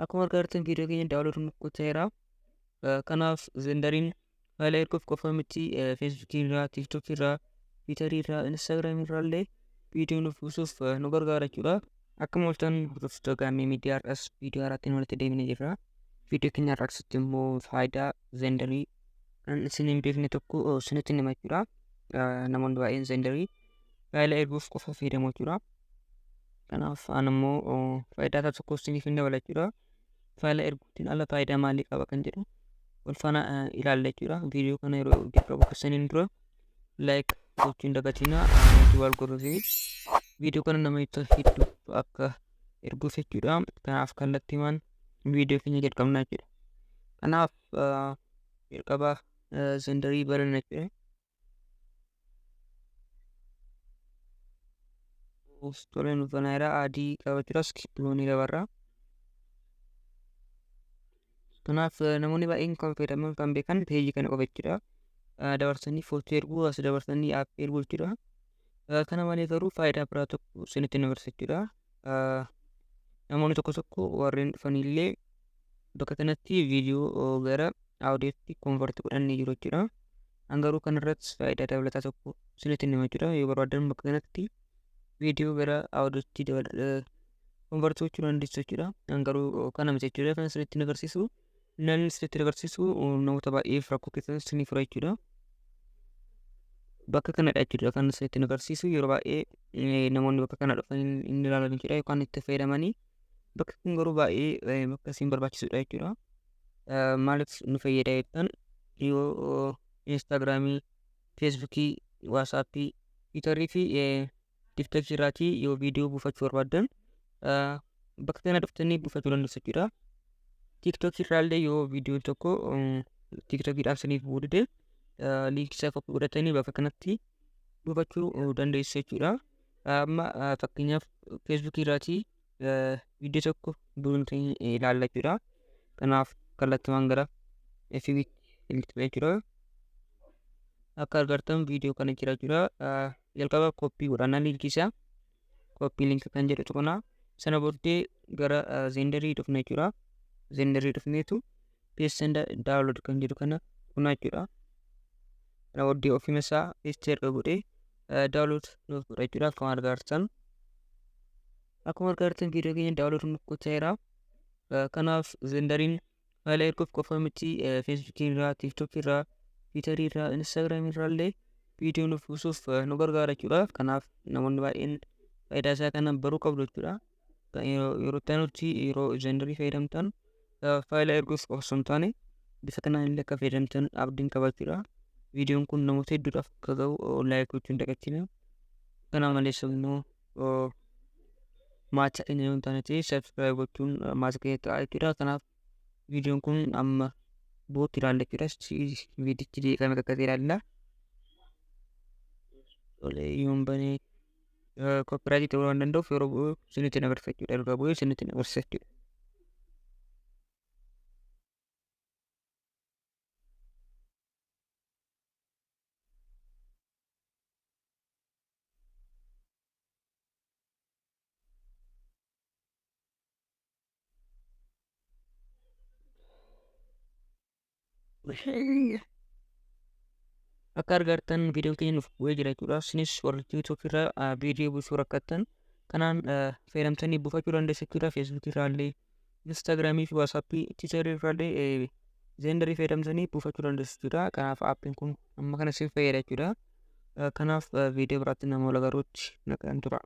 Akkuma argaa jirtan viidiyoo keenya download nuuf gochaa jira. Kanaaf Xenderiin faayila erguuf qofa miti, Feesbuukii irraa, Tiiktookii irraa, Tiwiitarii irraa, Instaagiraamii irraa illee viidiyoo nuuf buusuuf nu gargaara jechuudha. Akkam ooltan hordoftoota Gaammee Miidiyaa, har'as viidiyoo haaraatiin walitti deebinee jirra. Viidiyoo keenya har'aa keessatti immoo faayidaa Xenderii kan isin hin beekne tokko isinitti hima jechuudha. Namoonni baay'een Xenderii faayila erguuf qofa fayyadamu jechuudha. Kanaaf an immoo faayidaa isaa tokko isiniif hin dabala jechuudha. Faayila erguutiin ala faayidaa maalii qaba kan jedhu wal faana ilaalla jechuudha. Viidiyoo kana yeroo jalqabu keessaniin dura like gochuu hin dagatinaa, nuti wal godhuu viidiyoo kana namoota hedduu akka erguuf jechuudha. Kanaaf kallattiimaan viidiyoo keenya jalqabnaa jechuudha. Kanaaf jalqaba Xenderii baranna jechuudha. Tolee, nuuf banaera adii qaba jechuudha. Skip goonee dabarra. Kanaaf namoonni baay'een kan fayyadaman kan beekan peejii kana qofa jechuudha. Dabarsanii footoo erguu, as dabarsanii aappii erguu jechuudha. Kana malee garuu faayidaa biraa tokko isinitti agarsiisa jechuudha. Namoonni tokko tokko warreen dhufanillee bakka kanatti viidiyoo gara audiyootti convert godhanii jiru jechuudha. An garuu kanarratti faayidaa dabalataa tokko isinitti hima jechuudha. Yoo barbaadan bakka kanatti viidiyoo gara audiyootti convert gochuu dandeessu jechuudha. An garuu kana miti jechuudha kan isinitti agarsiisu. Namni isinitti agarsiisu namoota baay'eef rakkoo keessan isinii fura jechuudha. Bakka kanadha jechuudha kan isinitti agarsiisu. Yeroo baay'ee namoonni bakka kana dhufan hin ilaalan jechuudha yookaan itti fayyadamanii. Bakki kun garuu baay'ee bakka isin barbaachisudha jechuudha. Maaliif nu fayyada jettan, yoo Instaagiraamii, Feesbuukii, Waasaappii, Tiwiitarii fi Tiiktookii irraatii yoo viidiyoo buufachuu barbaaddan bakka kana dhuftanii buufachuu dandeessu jechuudha. Tiiktookii irraallee yoo viidiyoon tokko Tiiktookiidhaan isiniif bu'uu dide, liinkii isaa copy godhatanii bakka kanatti buufachuu dandeessu jechuudha. Amma fakkeenyaaf Feesbuukii irraatii viidiyoo tokko buunee ilaalla jechuudha. Kanaaf kallattumaan gara FB'tti jechuudha. Akka argartan viidiyoo kana jira jechuudha. Jalqaba copy godhannaa, liinkii isaa copy link kan jedhu tuqnaa. Sana booddee gara Xenderii dhufna jechuudha. Xenderii dhufneetu paste and download kan jedhu kana tuqnaa jechuudha. Kana booddee ofuma isaa paste erga godhee download nuuf godha jechuudha. Akkuma argartan. Akkuma argartan viidiyoo keenya download nuuf gochaa jira. Kanaaf Xenderiin faayila erguuf qofa miti, Feesbuukii irraa, Tiiktookii irraa, Tiwiitarii irraa, Instaagiraamii irraa illee viidiyoo nuuf buusuuf nu gargaara jechuudha. Kanaaf namoonni baay'een faayidaa isaa kana baruu qabdu jechuudha. Yeroo itti aanutti yeroo Xenderii fayyadamtan faayila erguuf qofa osoo hin taane bifa kanaan illee akka fayyadamtan abdiin qaba jechuudha. Viidiyoon kun namoota hedduudhaaf akka ga'u like gochuu hin dagatinaa. Kana malees immoo maatii keenya yoo hin taane ta'e subscribe gochuun maatii keenya ta'a jechuudha. Kanaaf viidiyoon kun amma bu'uutti ilaalla jechuudha. Viidichi daqiiqaa meeqa akka ta'e ilaalla. Tolee, yoon banee copyright ta'uu waan danda'uuf yeroo bu'u isinitti agarsiisa jechuudha. Erga bu'ee isinitti agarsiisa jechuudha. Akka argartan viidiyoon keenya nuuf bu'ee jira jechuudha. Isinis warri TikTok irraa viidiyoo buusuu rakkattan kanaan fayyadamtanii buufachuu dandeessu jechuudha. Facebook irraa illee, Instagramii fi WhatsAppii, Twitter irraa illee Xenderii fayyadamtanii buufachuu dandeessu jechuudha. Kanaaf aappiin kun amma kana isin fayyada jechuudha. Kanaaf viidiyoo biraatti nama wal agaruutti nagaan tura.